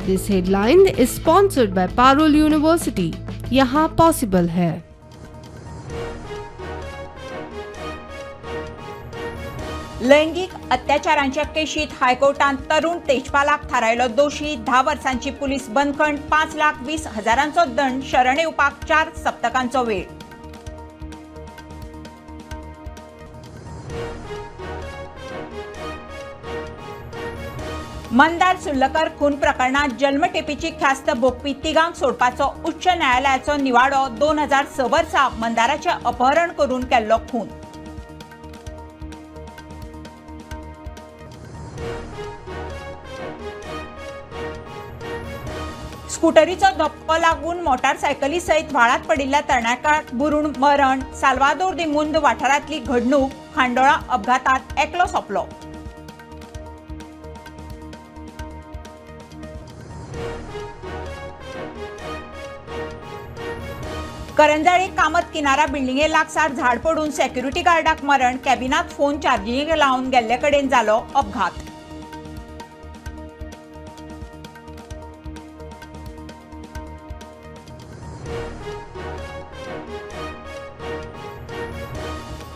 This headline is sponsored by Parul University. यहाँ possible है। लैंगिक अत्याचारांच्या केशीत हायकोर्टान तरुण तेजपालाक थारायलो दोशी. 10 वर्सांची पुलीस बंदखण, 5,20,000 दंड, शरण येवपाक 4 सप्तकांचो वेळ. मंदार सुर्लकर खून प्रकरणात जन्मठेपेची ख्यास्त भोगपी तिगांक सोडपाचो उच्च न्यायालयाचो निवाडो. 2006 वर्सा मंदाराचें अपहरण करून केल्लो खून. स्कुटरीचो धपको लागून मोटारसायकली सयत व्हाळांत पडिल्ल्या तरणाट्याक बुरून मरण. साल्वादोर दी मुंद वाठारांतली घडणूक. खांडोळा अपघातात एकलो सोंपलो. करंजाळे कामत किनारा बिल्डिंगे लागसार झाड पडून सेक्युरिटी गार्डाक मरण. कॅबिनात फोन चार्जिंगेक लावन गेल्ले कडेन जालो अपघात.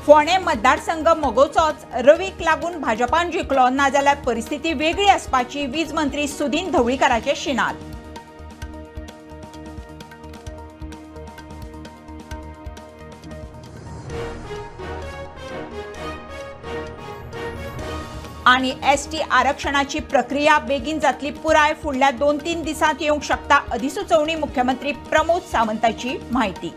फोंडें मतदारसंघ मगोचोच रवीक लागून भाजपान जिखलो, नाजाल्यार परिस्थिती वेगळी आसपाची, वीज मंत्री सुदिन ढवळीकाराचे शिनाद. आनी एसटी आरक्षणाची प्रक्रिया बेगीन जातली पुराय, फुडल्या 2-3 दिसांत येवंक शकता अधिसुचोवणी, मुख्यमंत्री प्रमोद सावंताची माहिती.